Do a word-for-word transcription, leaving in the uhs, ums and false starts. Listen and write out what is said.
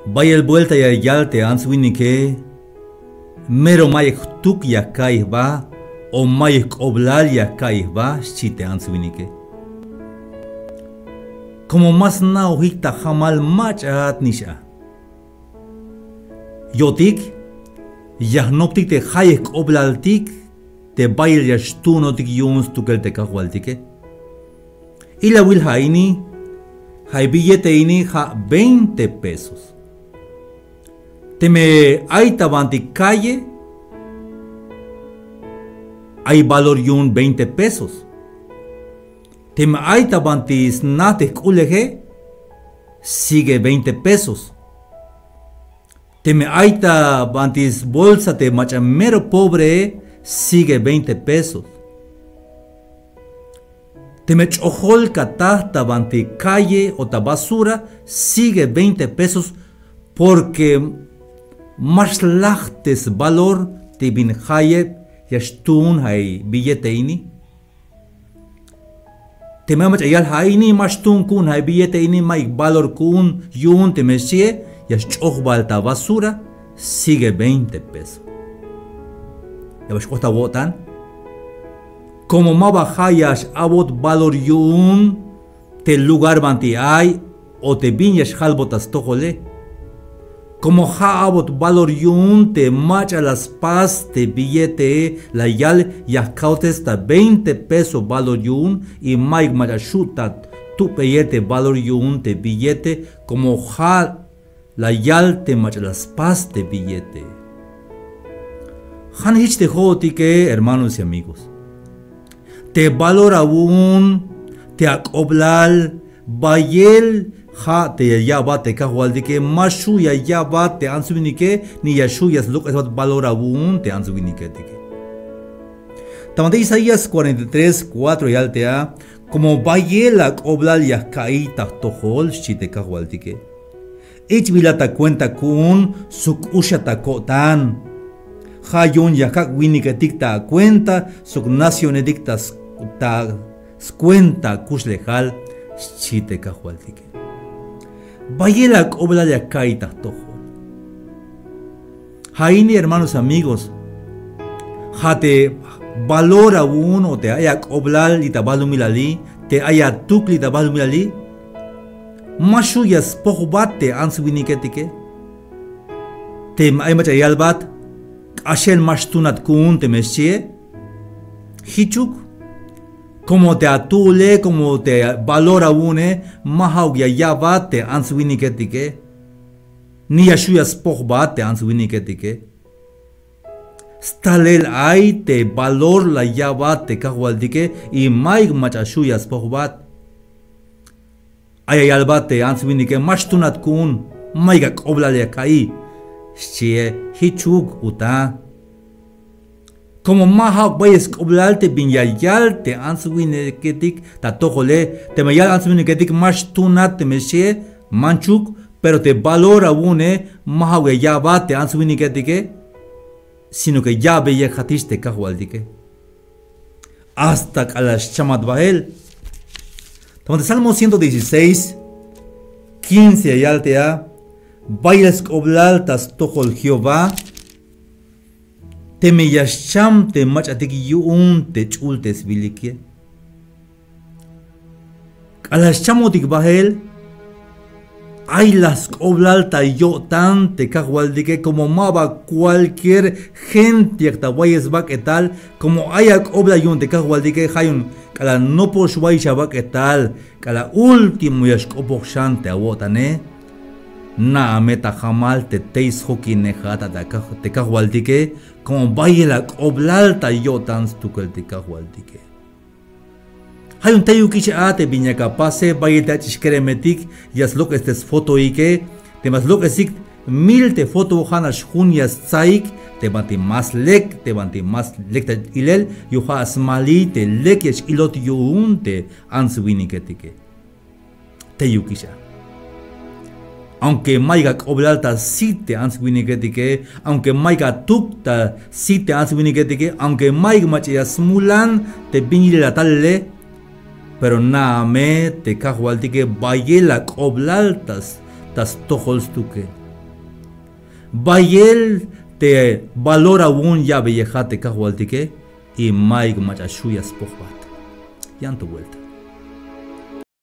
Bayel buelta ya yal te ants winike, mero mayuk jtuk ya ka'iy jba, o mayuk jk'oblal ya ka'iy jba, xchi te ants winike. Como ma sna'ojik ta jamal mach'at nix a. Yo'tik ya jnoptik te jayeb jk'oblaltik te bayel ya xtuunotik yu'un stukel te Kajwaltike. Ilawil ja' ini, ja' billete ini ja' veinte pesos. Teme ay ta banti calle, ay valor yu'un veinte pesos. Teme ay ta banti sna te jk'uleje, sigue veinte pesos. Teme ay ta banti sbolsa te mach'a mero pobre, sigue veinte pesos. Teme ch'ojol ka taj ta banti calle o ta basura, sigue veinte pesos, porque ma xlaj te svalor te bin jayeb ya xtuun ja' billete ini. Teme ay mach'a yal ja' ini, ma xtuun ku'un ja' billete ini, mayuk valor ku'un yu'un, teme xchie, ya xch'oj bal ta basura, sigue veinte pesos. Ya bal xk'ot awo'tan. Como ma ba ja' ya x-awot valor yu'un te lugar banti ay, o te bin ya xjalbot ta stojole. Como ja' a'bot valor yu'un te mach'a la spas te billetee, la yal ya jkawtes ta veinte peso valor yu'un, y mayuk mach'a xu' ta tubeyel te valor yu'un te billete, como ja' la yal te mach'a la spas te billete. Jan jich te jo'otike, hermanos y amigos. Te valor awu'un, te ak'oblal, bayel ja' te ya ya'bat te Kajwaltike, ma xju' ya ya'bat te ants winike, ni ya xju' ya slok'esbat valor awu'un te ants winiketike. Ta banti Isaías cuarenta y tres cuatro ya yal te a, como bayel ak'oblal ya jka'iy ta jtojol, xchi te Kajwaltike. Ich'bilat ta kuenta ku'un sok k'uxat ta ko'tan. Ja' yu'un ya jkak' winiketik ta akuenta sok nacionetik ta s-, ta skuenta akuxlejal, xchi te Kajwaltike. Bayel ak'oblal ya jka'iy ta jtojol. Ja' ini, hermanos, amigos, ja' te valor awu'un o te ay ak'oblal li' ta balumilali, te ay atuk li' ta balumilali, ma xju' ya spojbat te ants winiketike. Teme ay mach'a ya yalbat, k'axel ma xtunat ku'un, teme xchie, jichuk. Como te atu'ule, como te valor awu'une, ma ja'uk ya ya'bat te ants winiketike, ni ya xju' ya spojbat te ants winiketike. Stalel ay te valor la ya'bat te Kajwaltike, y mayuk mach'a xju' ya spojbat. Ay ya yalbat te ants winike, ma xtunat ku'un, mayuk ak'oblal ya jka'iy, xchie, jichuk uta. Como ma ja'uk bayel sk'oblal te bin ya yal te ants winiketik ta atojole, teme yal ants winiketik ma xtunat, teme xchie, manchuk, pero te valor awu'une ma ja'uk ya ya'bat te ants winiketike, sino que ya'beyejatix te Kajwaltike. Hasta k'alal xchamat bael. Ta banti Salmo ciento dieciséis, quince ya yal te a, bayel sk'oblal ta stojol Jehová, teme ya xcham te mach'atik yu'un te ch'ultesbilike. K'alal xchamotik bael, ay la sk'oblal ta yo'tan te Kajwaltike, como ma ba cualquier gente yak ta wayel sbak'etal, como ay ak'oblal yu'un te Kajwaltike, ja' yu'un k'alal nopol xwayix abak'etal, k'alal último ya xk'opoj xan te awo'tane. Na'a me ta jamal te tey sjokinejat a te Kajwaltike, como bayel ak'oblal ta yo'tan stukel te Kajwaltike. Ja' yu'un teyukix a te bin yak apase, bayel te ach'ix keremetik ya slok'es te sfotoike, teme slok'esik mil te foto, ja'nax jun ya stsaik te banti más lek, te banti más lek ta ilel, yu'un ja' smaliy te lek ya x-ilot yu'un te ants winiketike. Teyukix a. Aunque mayuk ak'oblal ta sit te ants winiketike, aunque mayuk atuk ta sit te ants winiketike, aunque mayuk mach'a ya smulan te bin yilel atalele, pero na'a me te Kajwaltike bayel ak'oblal ta s-, ta stojol stukel. Bayel te valorawon ya'beyejat te kajwaltike y mayuk mach'a xju' ya spojbat. Yan to vuelta.